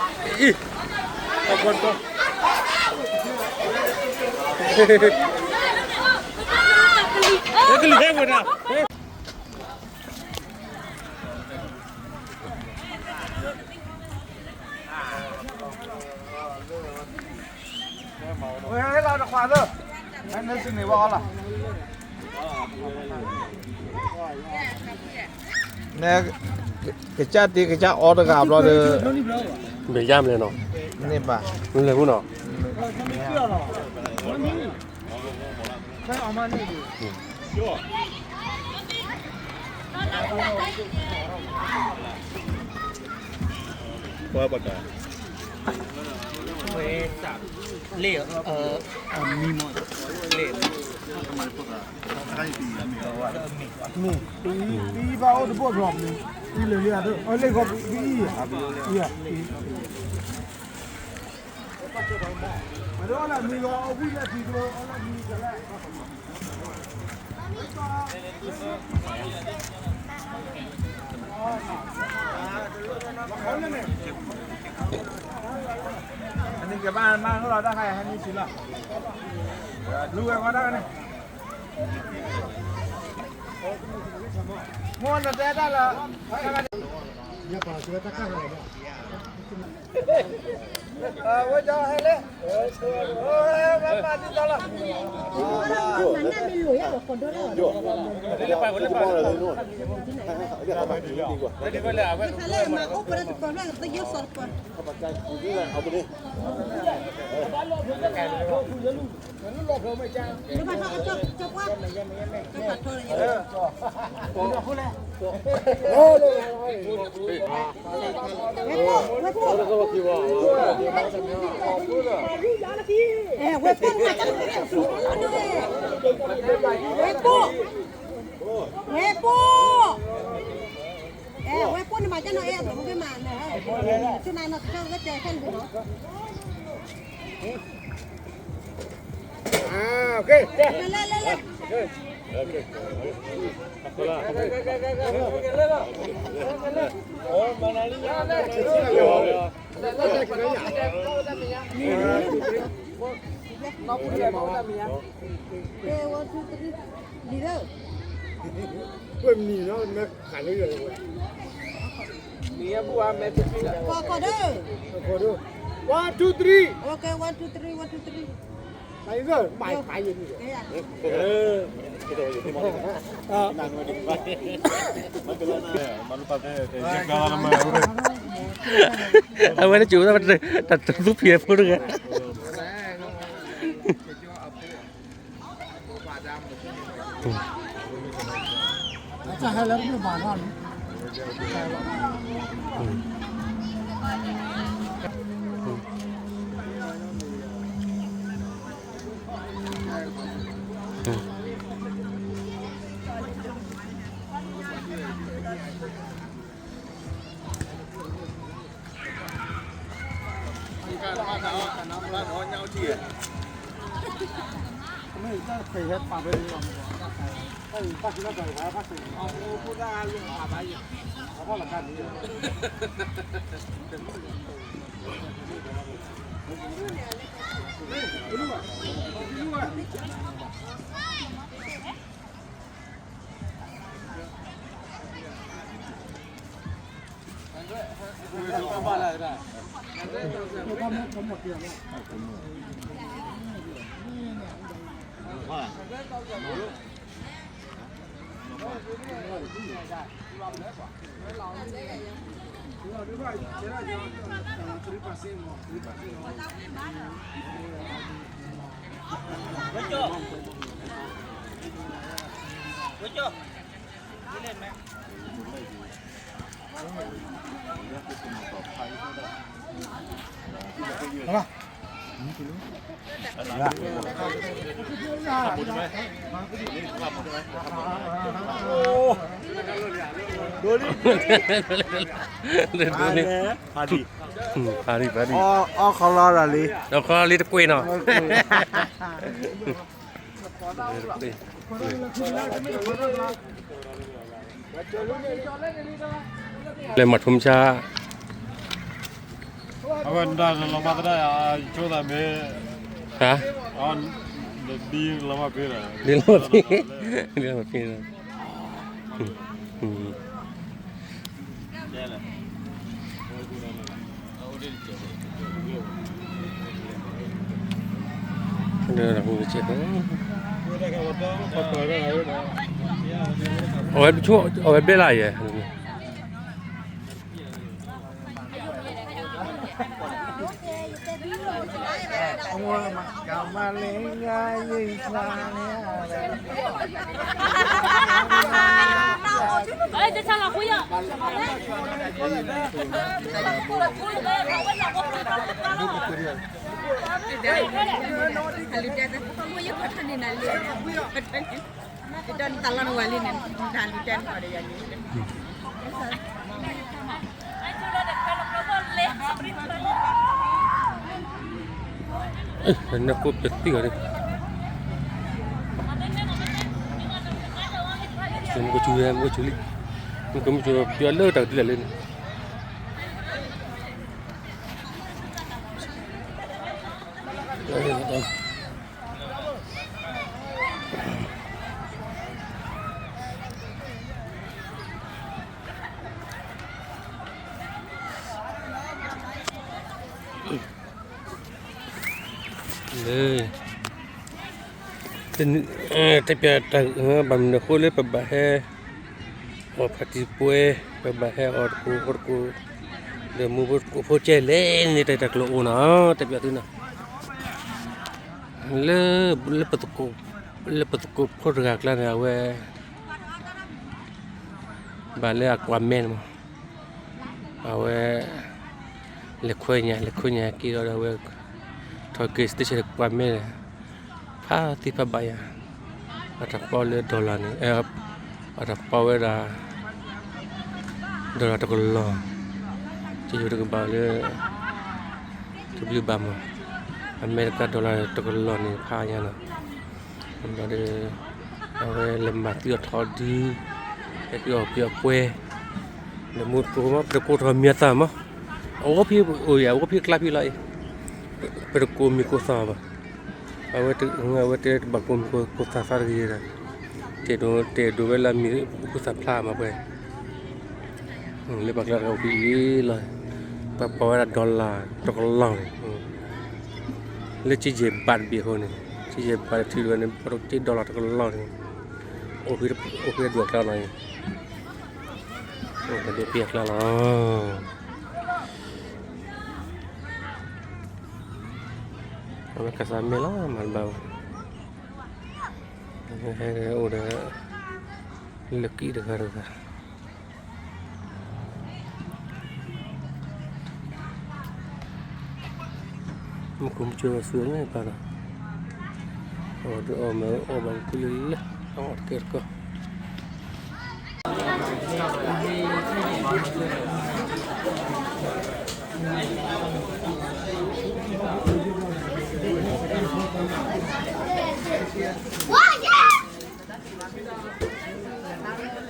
အံၤ, အကွၢ်တကီ, ကလံၤဟဲဝဲဒၣ်. ဟဲလီၤတခွးသၢ, ဟဲန့ၣ်စံးန့ၢ်ဘၣ်အီၤလီၤ. နဲ, ကစၢ်တ့ကစၢ်အီတဂၤဘျီဒီး, ဘယ်ရမလဲနော်, န့ၢ်ဘၣ်, မလဲၤဘူးနော်. ဝဲစး, လ့ၣ်, အမံမီၢ်, လ့ၣ်, မ့ၢ်, ပအံၤဘၣ်အိၣ်တဘိၣ်ဘျီ, အံၤလၢလ့ၣ်အဒိၣ်, အလ့ၣ်ဂီၤပအံၤ, အံၤ, အဒိၣ်အီၣ်လၢမံၤလီၤ, အဝံၣ်လၢထံကျိ, အီၣ်လၢမံၤကလဲၣ်. အန့ၣ်ကဘၣ်မၤဟီၣ်လီၤတၢ်ခါအံၤ ဟဲန့ၢ်ဆံးလီၤ, လူၤဝဲဃီတၢ်န့ၣ်, မိၢ်နတဲတၢ်လၢ, ဝဲကဟဲလၢ, ဝဲမၤဒ်သိးလီၤ. ဝဲပိၢ်, ဝဲပိၢ်, ဝဲပိၢ်, ဝဲပိၢ်, အဲ ဝဲပိၢ်န့ၣ်မၤကဲနီၤ အဲ အမၤကဲမၤန့ၣ်, ဆူနၤနီၤ ကဝဲတဲခဲလၢာ်နီၤ. One, two, three. Okay, one, two, three, one, two, three. One, two, three. အဝဲန့ၣ်ကၠိ တၢ်သူဖျဲးဖိတဂၤ. ဖးဒံၣ်, ဖးဒံၣ်, ဖးဒံၣ်, အီၣ်ခီလီၤလံ, အီၣ်ခီလီၤလံတကွ့ၢ်နီၤ. လဲၤမၤထူမဆါ, အဝဲဒၣ်လီၤမၢ်သရၣ်ယၤ ယဆိသးမ့ၢ် ဟါ ဒ်လီၤမၢ်ဖဲ ဒ်လီၤမၢ်ဖဲ ဒ်လီၤမၢ်ဖဲ အဝဲဘျဲၣ်လၢယဲ နၢ်ကိၣ်ပသံၣ်အီၤဒ် မူကဆူ မူကဆူလံ မူကမူကဆူ ပျီလၢတၢ်ကဒုလၢ်လၢန့ၣ် လၢ တပျးတၢ် ဘၣ်မနုၤအဃိလၢပဘၣ်ဟဲ အီၣ်ဖးတံၢ်ပွဲ ပဘၣ်ဟဲအီၣ်တကိးဖိတကိး ဒီးမူဖိတကိးဖိကဲလဲၣ်န့ၣ် တၢ်တၢ်ကျိၤအိၣ်နီၤ တပျးသုနီၤ လၢ လၢပသကိး လၢပသကိးဖိတဂၤအကျါန့ၣ် အဝဲ ဘၣ်လၢအကွၢ်မဲန့ၣ်မး အဝဲ လဲၤခွဲညါ လဲၤခွဲညါက့ၤဒီး အဝဲ ထီၣ်က့ၤ station ကွၢ်မဲ ဖးသ့ဖးဘၣ်ယၤ အတၢ်ပီလၢ dollar န့ၣ် အတၢ်ပီဝဲဒၣ် dollar တကလီၢ် ကယိၤတကဘၣ်လၢ တဘျုးဘၣ်မး အမဲရကၤ dollar တကလီၢ်န့ၣ် ဖးညါနီၤ ဒီး အဝဲလဲၤမၤသံအီၣ်ထီၣ်ဒု ဟဲက့ၤအီၣ်က့ၤအီၣ်ပွဲ လဲၤမူတကိးမး ပတကိးထီၣ်မံၤအသးမး အဝဲဖဲအိၣ်ယၤ အဝဲဖဲကျါဖဲလီၤအံၤ ပတကိးမံၤကိးသးဘၣ် အဝဲ အဝဲတဲတဘၣ်ကိးမံၤကိးသးသးတဂ့ၤဒီး တဲဒိးဝဲလၢအမံၤဃုသးဖျါမးပှဲၤ လၢပှၤကျါတဂၤအိၣ်ဖဲအံၤလီၤ ပှၤပီဝဲဒၣ် dollar တကလီၢ်န့ၣ် လၢကယဲၢ်ဘးတဘ့ၣ်အဃိန့ၣ် ကယဲၢ်ဘးတထံၣ်တဝဲန့ၣ် ပှၤတက့ dollar တကလီၢ်န့ၣ် အိၣ်ဖဲဒိၣ်ကျါလီၤအံၤ အိၣ်ဖဲဒိၣ်ဖဲအကျါလီၤ အဝဲကစၢ်မဲလီၤ မၤတဘၣ်ဘၣ် ဟဲအိၣ်ဒီး လၢကံၣ်တဂၤတဂၤ မူခိၣ်မူကၠိဝဲဆူညါပၢ်ဒီး အီၣ်ဒီးအီၣ်မ့ၢ်အီၣ်ဘၣ်ပူၤ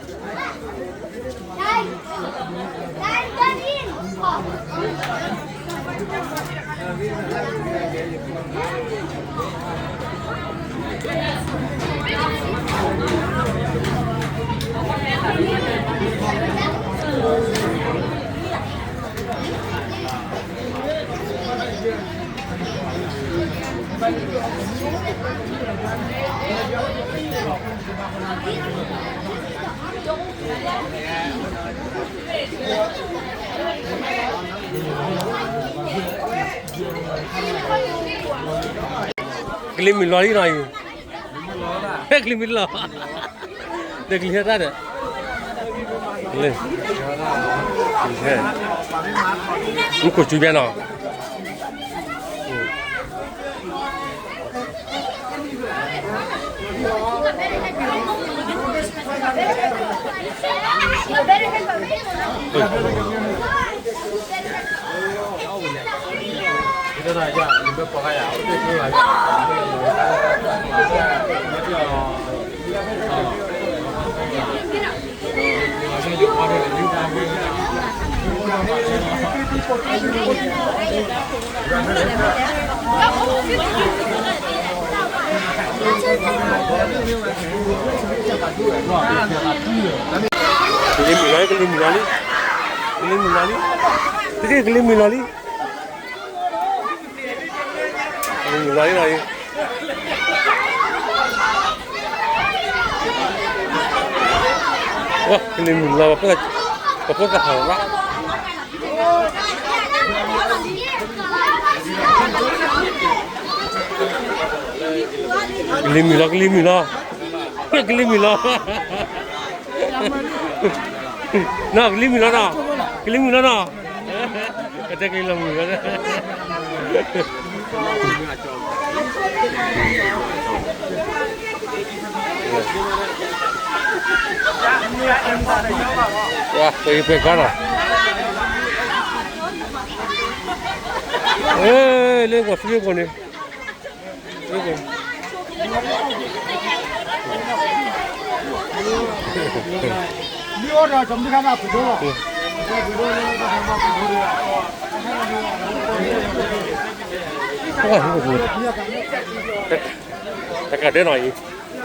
လၢလၢ အီၣ်တကဲတကီၢ် ကလံၤမုၢ်လီၤလံနီၤ, ကလံၤမုၢ်လီၤ, ဒီးကလံၤဟဲတၢ်ဒီး, မူခိၣ်စူၤဘၣ်နီၤ. ကလံၤမုၢ်လီၤလံ, ကလံၤမုၢ်လီၤလံ, ကလံၤမုၢ်လီၤလံ, တက့ၢ် ကလံၤမုၢ်လီၤလံ, ကလံၤမုၢ်လီၤလံလီၤအံၤ, ကလံၤမုၢ်လီၤ, ပဖိသၣ်ဟးလီၤ, ကလံၤမုၢ်လီၤ, ကလံၤမုၢ်လီၤ, ကလံၤမုၢ်လီၤ, နီၢ် ကလံၤမုၢ်လီၤနီၢ်, ကလံၤမုၢ်လီၤနီၢ်, ကတဲကလံၤလီၤမုၢ်လီၤ, ပှၤ ပှၤကါလီၤ, လၢပှၤသံပှၤန့ၣ် တကးဒဲးနီၤအံၤ,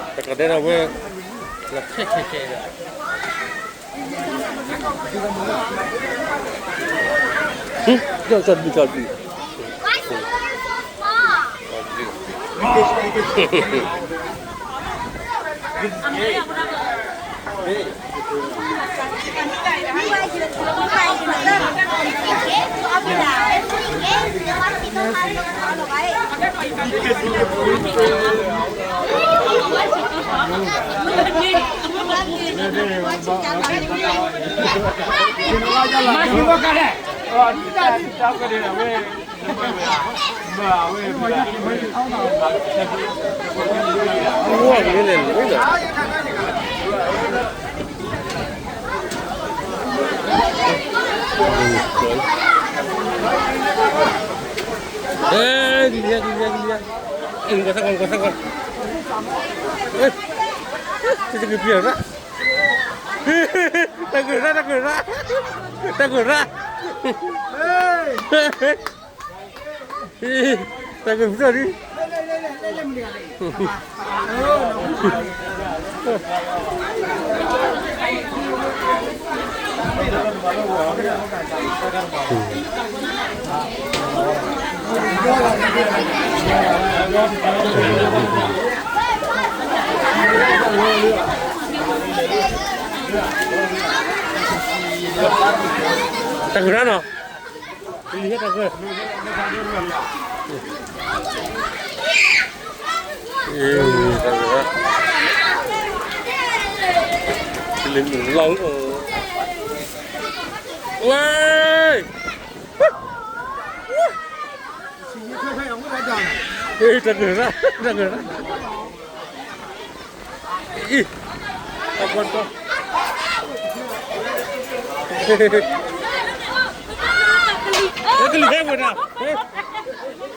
တကးဒဲးနီၤဝဲ, လီၤခဲခဲခဲဒီး ဟမ်, ကၠီၣ်ဒုး ကၠီၣ်ဒုး, တၢ်ဂ့ၢ်ရၣ်, တၢ်ဂ့ၢ်ရၣ်, တၢ်ဂ့ၢ်ရၣ်, တၢ်ဂ့ၢ်ရၣ်ဒ် တၢ်ဂ့ၢ်ရၣ်နီၤ, လံၤဟဲတၢ်ဂ့ၢ်, လံၤမုၢ်လီၤ, ဝဲ, တၢ်ဂ့ၢ်ရၣ်, တၢ်ဂ့ၢ်ရၣ်, အံၤ, တၢ်ကီတၢ်, ကလံၤဟဲ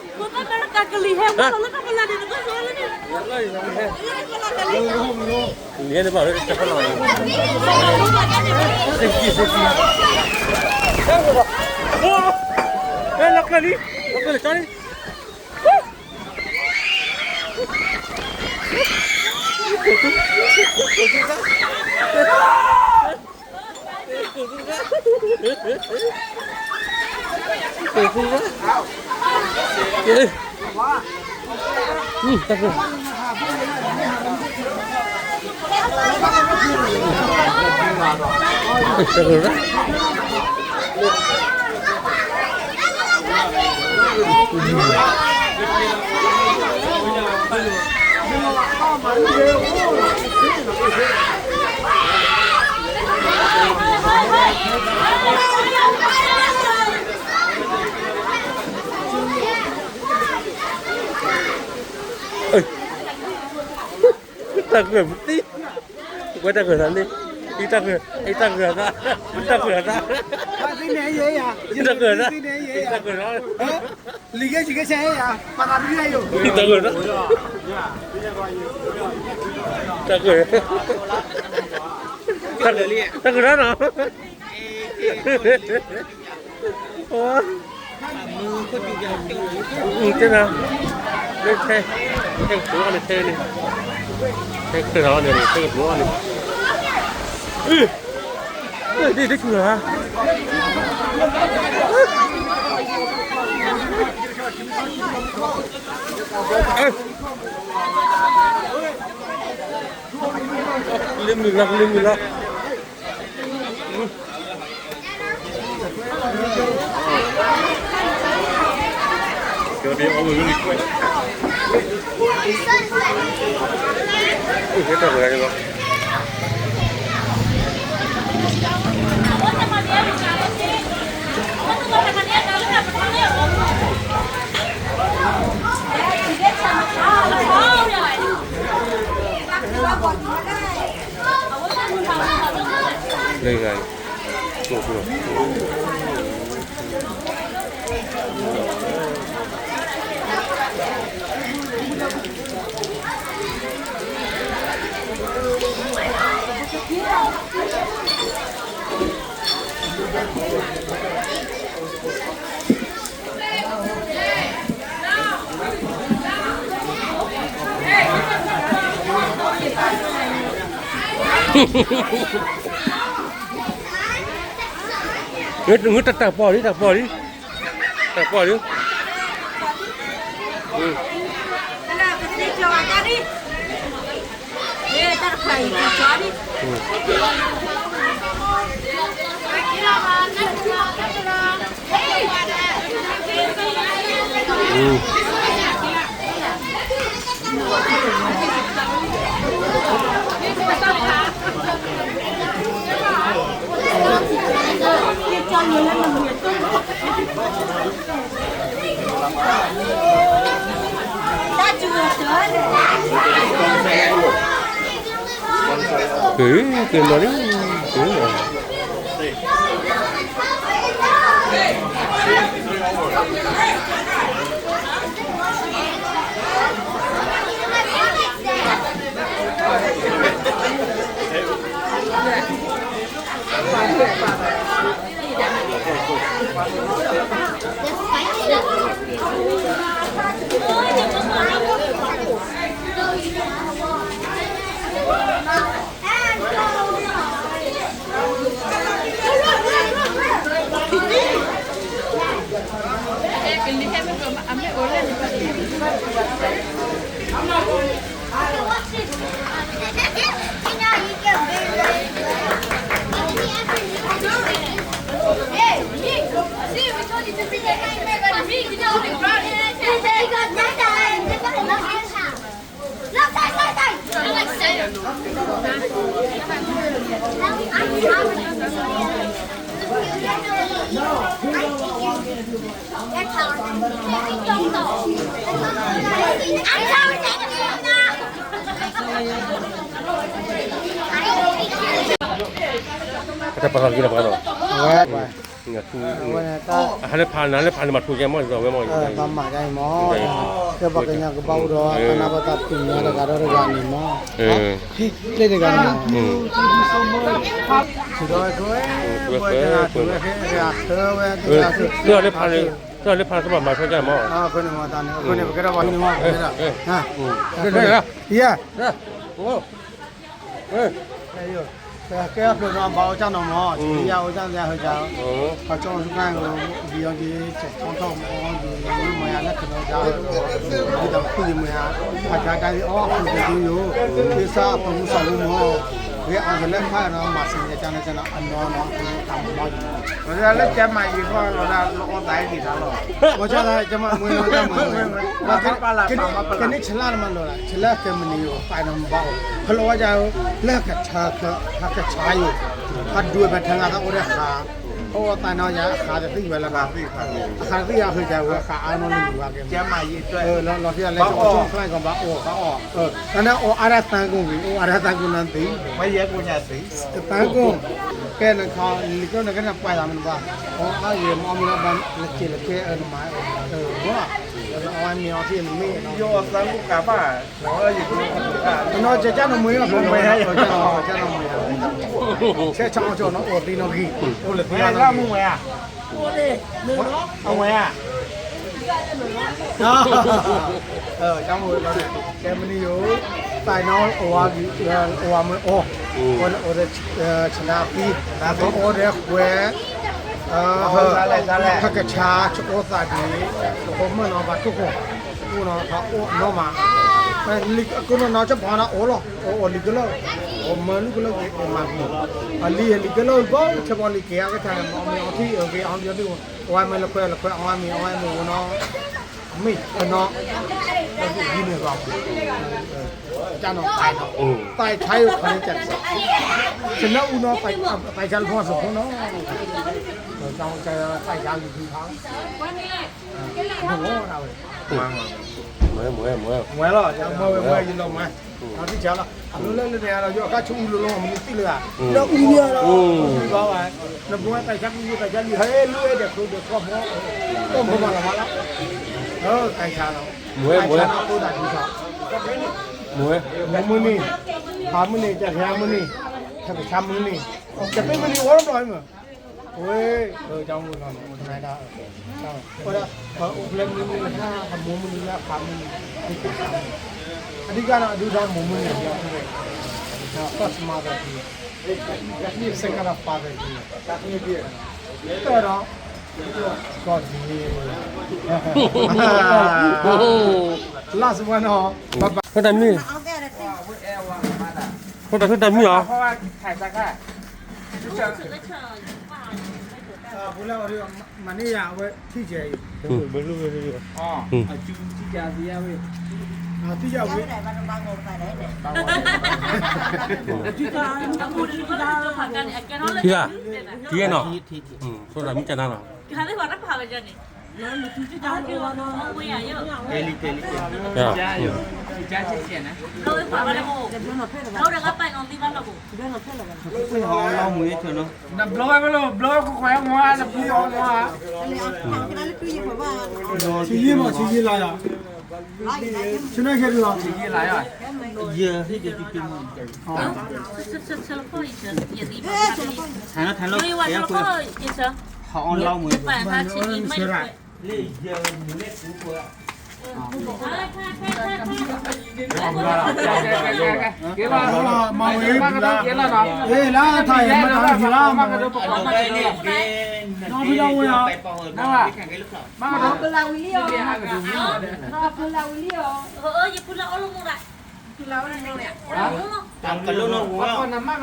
ဝဲဒၣ်, တၢ်ကလံၤဟဲဝဲဒၣ်လၢတၢ်ကလါန့ၣ်, လံၤဟဲန့ၣ်ဘၣ်လၢတၢ်ကလါန့ၣ်, ဟဲလီၤကျၢၢ်လံ, လီၤကျၢၢ်လီၤကၠီလံ. တၢ်ဂ့ၢ်ပသံ, ဝဲတၢ်ဂ့ၢ်သးန့ၣ်, အံၤတၢ်ဂ့ၢ်, အံၤတၢ်ဂ့ၢ်သး, တၢ်ဂ့ၢ်သး, တၢ်ဂ့ၢ်သး, တၢ်ဂ့ၢ်သး, တၢ်ဂ့ၢ်, တၢ်ဂ့ၢ်, တၢ်ဂ့ၢ်သးနီၤ. တဲနၤ, ထဲ, ထဲကတိၤအီၤန့ၣ် ထဲန့ၣ်, ထဲကတိၤအီၤန့ၣ် ထဲကတိၤအီၤန့ၣ်, အ့, ဒ်တဆူၣ်လီၤဧါ, လၢမုၢ်လီၤ လၢမုၢ်လီၤ.ငတၢ်ပီၢ်လံ တၢ်ပီၢ်လံ, တၢ်ပီၢ်လံ.တၢ်ပာ်လီၤက့ၤတၢ်ပှၤလီၤ, အဝဲ ဟဲလၢဖးနၤလၢဖးန့ၣ်မၤထူကဲမီၢ်ဝဲမီၢ်, ဘၣ်မၤဒ်အံၤမီၢ်, ကဲပှၤကညီကဘၣ်အိၣ်ဒီးတၢ်နၢ်ပၢၢ်တၢ်ဖုးမီၢ်တဂၤဒီးတဂၤန့ၣ်မီၢ်, ကျ့တဂၤန့ၣ်, ထူဒီးဝဲ, ထူဝဲ, ထူဝဲ, ထူဝဲ, ထူဝဲ, ထူဝဲလၢဖးန့ၣ်, ထူဝဲလၢဖးန့ၣ် ကဘၣ်မၤထူကဲမီၢ်, အဃိန့ၣ်မီၢ်တၢ်န့ၣ် အဃိန့ၣ် ပကဲထီၣ်ပှၤန့ၣ်မီၢ် ပကဲထီၣ် ယဲ, ကဲအဖျိးနီၤ ဘၣ်အိၣ်ကၢ်နီၤမီၢ် ဆူယၤအိၣ်ကၢ်လၢအဟၢကၢ်, ပှၤကၠီအိၣ်ဆူၣ်ခါန့ၣ် ဘံအီၤက့ၤ ကၠီထီၣ်မီၢ် ယမၤယၤလၢကနီၤကၠီ, ဒ်တၢ်ခူယမၤယၤ, ပှၤကၠီတၢ်အီၣ်အဖုကဒုယိာ်, ဒ်စၢ်အပမူစီၤမူမီၢ်, ဂ့ၤအီၤယလဲၤဖးနီၤ မၤစံးယကၠီန့ၣ်ကၠီနီၤ အနီၤနီၤ တၢ်မီၢ်ယၤ လၢကဲမၤယံၤဃီလီၤဒၣ်လၢအီၣ်သးဟဲက့ၤတၢ်လီၤ, မ့ၢ်ကၠီတၢ် ကဲမၤမွဲနီၤ ကဲမၤမွဲ, ကဲန့ၣ်ဆလါတမၤလီၤဒၣ် ဆလါကဲမနုၤယိာ် ပာ်နီၤမဘၣ်အိၣ် ဖဲလီၤဝဲဒၣ်ဧၢ, လၢကဆါ ကဆါယိာ်, ဖးဒိၣ်ဖဲထၢငါသးအိၣ်ဒီးဃာ်, ဖဲအိၣ်သးနီၤယၤဃာ်တသံဝဲလၢဃာ်သံ, ဃာ်သံယၤဃုာ်ကဝဲဃာ်အါနီၤလၢမုၢ်ဝါကဲ, လီၤဖဲလၢကၠီကၠီချါကဘၣ်အိၣ်, အန့ၣ်အိၣ်အါဒၣ်သၢကိၢ်ဂ့ၤ အိၣ်အါဒၣ်သၢကိၢ်နီၤသံ, သၢကိၢ်, ကဲနခီ လံၤကၠိနကဲနပှၤသးမနုၤဘၣ်, အီအါယဲမအီမ့ၢ်လီၤဘၣ် နက့ၤလၢကဲအၢနမၤ, ဘၣ်, အီအါမ့ၢ်အီထံနမ့ၢ်, ယိၣ်အီသၢကိၢ်ကးဘၣ်, နီၤကၠီနီၤမွဲ, ကၠီနီၤမွဲ, ဆဲးဆီအီၤကၠီနီၤ အိၣ်သံနီၤဂံၢ်, အိၣ်လၢသံနီၤဂံၢ်, အဝဲဧါ, ကၠီမုၢ်ဝဲလီၤန့ၣ် ကဲမနုၤယိၤ, သးနီၣ်အိၣ်ဝဲ, အိၣ်ဝဲမ့ၢ်အိၣ်, အိၣ်ဒီး ဆနၢ်ပံ, အိၣ်ဒီးကွဲ, ဟကဆါ ဆိကမိၣ်သးဒ်, ဆိကမိၣ်နီၤ ဘၣ်ထိၣ်ဃီ, အိၣ်နီၤ ဟးအိၣ်နီၢ်မး, ကိးနီၢ်နီၢ် ဆၢဖီနီၤ အိၣ်လီၤ, အိၣ်လံကလၢၢ်, အိၣ်မၢလံကလၢၢ်က့ၤ အိၣ်မၤပူၤ, အလံၤလံၤကလၢၢ်ဘၣ် ဆၢဖီလံၤက့ၤအကထါန့ၣ် မ့ၢ်အီထံၣ်အဂ့ၤအီဒ်အီဒ်, အဝဲမ့ၢ်လၢခွဲးလၢခွဲး အဝဲမ့ၢ် အဝဲမ့ၢ်အိၣ်နီၤ, အမ့ၢ်နီၤ, ဒ်န့ၣ်ဘၣ်, တၢ်နီၤ တၢ်နီၤ, တၢ်ဆါယိၤခီန့ၣ်က, ဆနၢအူနီၤ တၢ်ဆါလၢဖီစိဖိနီၤ, တၢ်ဆါလံၤဖီ, မွဲလီၤ, မွဲဝဲ မွဲယလီၤမွဲ, ထံဆါလီၤ, အလီၢ်လၢလၢန့ၣ်ဒီး ယကဆူအူလီၤလီၤ မနုၤသ့ၣ်လၢ, လၢအူန့ၣ်လီၤ, ဘၣ်ဝဲ, နဘိတၢ်ဆါကံၢ် တၢ်ဆါလံၤ ဟဲလူၤဝဲဒီးကျိဒီးကီၢ်ဖိ, ကီၢ်ဖိမၤလီၤမးလီၤ, တၢ်ဆါလီၤ, မွဲ မွဲ, မွဲ, မုၢ်နံၤ, ဖးမုၢ်နံၤ တၢ်ဆါမုၢ်နံၤ, တၢ်ဆါမုၢ်နံၤ, တၢ်ပ့ၢ်မုၢ်နံၤ အိၣ်လီၤဘျီမး, ဝဲ, ကၠီမုၢ်လီၤန့ၣ် အိၣ်တနၤဒၣ်, အိၣ်လၢမုၢ်နံၤလၢ မူမုၢ်နံၤလၢဖးမုၢ်နံၤ, အဓိကနီၤ အဒုၣ်ဒါမူမုၢ်နံၤ first mother, second father, third, ကီၢ်ဒံ, last oneနီၤ, ဘၣ်ဘၣ်, ဖိတၢ်မုၣ်, ဖိတၢ်မုၣ်အီၤ မၤန့ၢ်ယၤအဝဲထံၣ်ကဲအံၤ, ထံၣ်ယၤဝဲ, ထံၣ်ယၤ, ထံၣ်နီၤ, ဖိတၢ်မုၣ်ကနၣ်နီၤ, နဘျီဝဲဘၣ်လီၤ ဘျီဝဲခိၣ်ခွဲးမွါ နဖုအီၤမွါ, ဆံးယံာ်မး ဆံးယံာ်လီၤယၤ, ဆံးနၢ်ခဲဒုလီၤ, ဆံးယံာ်လီၤယၤ, ယဟ့ၣ်က့ၤတံၤတံၤမး, ဆံးနၢ်ခဲလီၤ, ဟးအီၣ်လီၤမွဲ, ဆံးနၢ်ခဲလီၤ, က့ၤလီၤ, မၤဝဲက့ၤလီၤနီၤ, ဟ့ၣ်လၢထါအံၤ မၤတၢ်ဟ့ၣ်လၢမၤဝဲ, နီၢ်ဖံလီၤဝဲယၤ, မၤကဒိ, မၤကဒိ, မၤကဒိ, မၤကဒိ,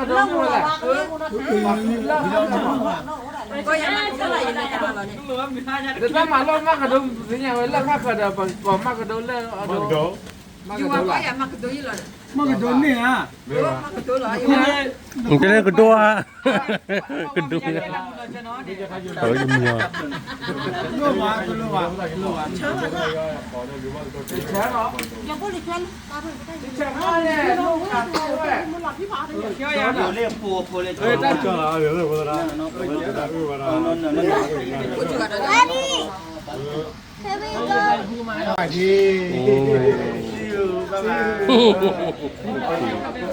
တၢ်မၤလိမၤကဒိ, သ့ၣ်ညါဝဲလၢခါခါဒီး ပကိးမၤကဒိလၢအဒိ, မၤကဒိန့ၣ်ဧါ, ကဒိဧါ, ကဒိ, အဝဲယမံၤအီၤ, Daddy, here we go.